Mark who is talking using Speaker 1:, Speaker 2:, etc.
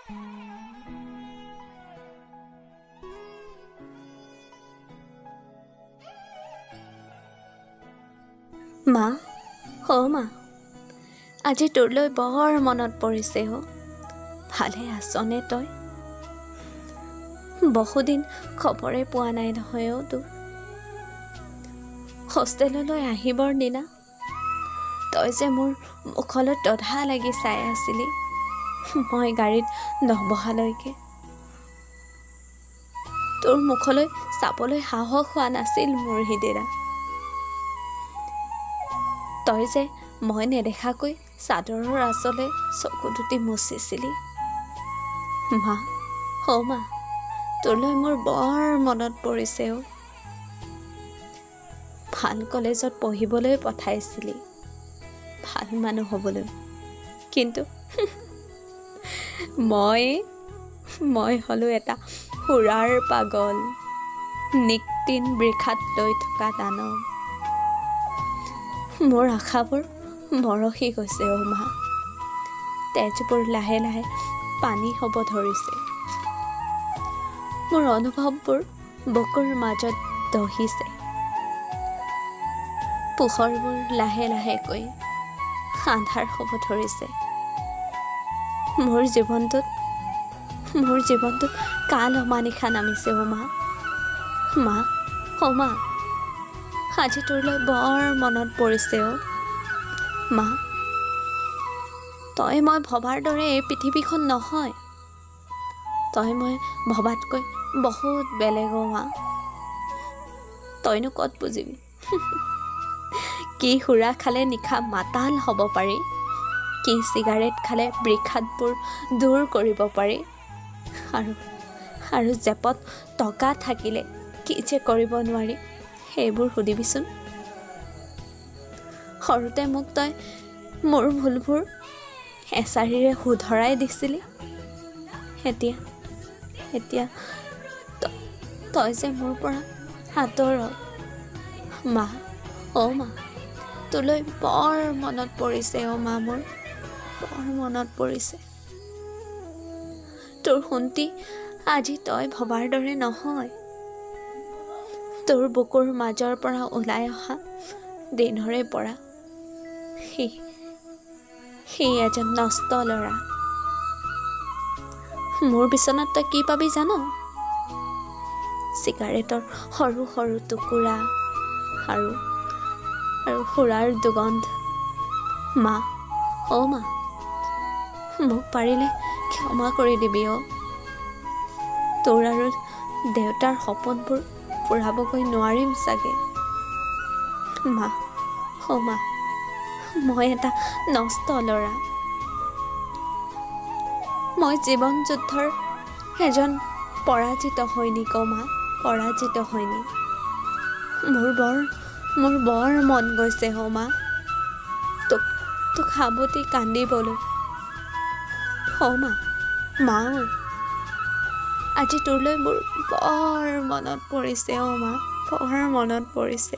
Speaker 1: মা, অ' মা, আজি তোৰলৈ বৰ মনত পৰিছে অ'। ভালে আছনে তই? বহুদিন খবৰে পোৱা নাই নহয় অ' তোৰ। হোষ্টেললৈ আহিবৰ দিনা তই যে মোৰ মুখলৈ তধা লাগি চাই আছিলি মই গাড়ীত নবহালৈকে। তোৰ মুখলৈ চাবলৈ সাহস হোৱা নাছিল মোৰ সিদিনা। তই যে মই নেদেখাকৈ চাদৰৰ আঁচলে চকু দুটি মুচিছিলি। মা, অ' মা, তোলৈ মোৰ বৰ মনত পৰিছে অ'। ভাল কলেজত পঢ়িবলৈ পঠাইছিলি, ভাল মানুহ হ'বলৈ, কিন্তু মই মই হ'লোঁ এটা সুৰাৰ পাগল, নিকটিন বৃক্ষাত লৈ থকা দানৱ। মোৰ আশাবোৰ মৰহি গৈছে অ' মা। তেজবোৰ লাহে লাহে পানী হ'ব ধৰিছে। মোৰ অনুভৱবোৰ বুকুৰ মাজত দহিছে। পোহৰবোৰ লাহে লাহেকৈ আন্ধাৰ হ'ব ধৰিছে। মোৰ জীৱনটোত কাল অমানিশা নামিছে অ' মা। মা, অ' মা, আজি তোৰলৈ বৰ মনত পৰিছে অ' মা। তই মই ভবাৰ দৰে এই পৃথিৱীখন নহয়। তই মই ভবাতকৈ বহুত বেলেগ অ' মা। তইনো ক'ত বুজিবি কি সুৰা খালে নিশা মাতাল হ'ব পাৰি, কি চিগাৰেট খালে বিষাদবোৰ দূৰ কৰিব পাৰি, আৰু আৰু জেপত টকা থাকিলে কি যে কৰিব নোৱাৰি সেইবোৰ সুধিবিচোন। সৰুতে মোক তই মোৰ ভুলবোৰ এচাৰিৰে শুধৰাই দিছিলি। এতিয়া এতিয়া তই যে মোৰ পৰা আঁতৰত। মা, অ' মা, তোলৈ বৰ মনত পৰিছে অ' মা, মোৰ বৰ মনত পৰিছে। তোৰ সোণটি আজি তই ভবাৰ দৰে নহয়। তোৰ বুকুৰ মাজৰ পৰা ওলাই অহা দিনৰে পৰা সি এজন নষ্ট ল'ৰা। মোৰ বিচনাত তই কি পাবি জান? চিগাৰেটৰ সৰু সৰু টুকুৰা আৰু আৰু সুৰাৰ দুগন্ধ। মা, অ' মা, মোক পাৰিলে ক্ষমা কৰি দিবি অ'। তোৰ আৰু দেউতাৰ সপোনবোৰ পূৰাবগৈ নোৱাৰিম চাগে। মা, অ' মা, মই এটা নষ্ট ল'ৰা। মই জীৱন যুদ্ধৰ এজন পৰাজিত সৈনিক অ' মা, পৰাজিত সৈনিক। মোৰ বৰ মন গৈছে অ' মা তোক তোক সাৱটি কান্দিবলৈ। অ' মা, মা ঐ, আজি তোৰলৈ মোৰ বৰ মনত পৰিছে অ' মা, বৰ মনত পৰিছে।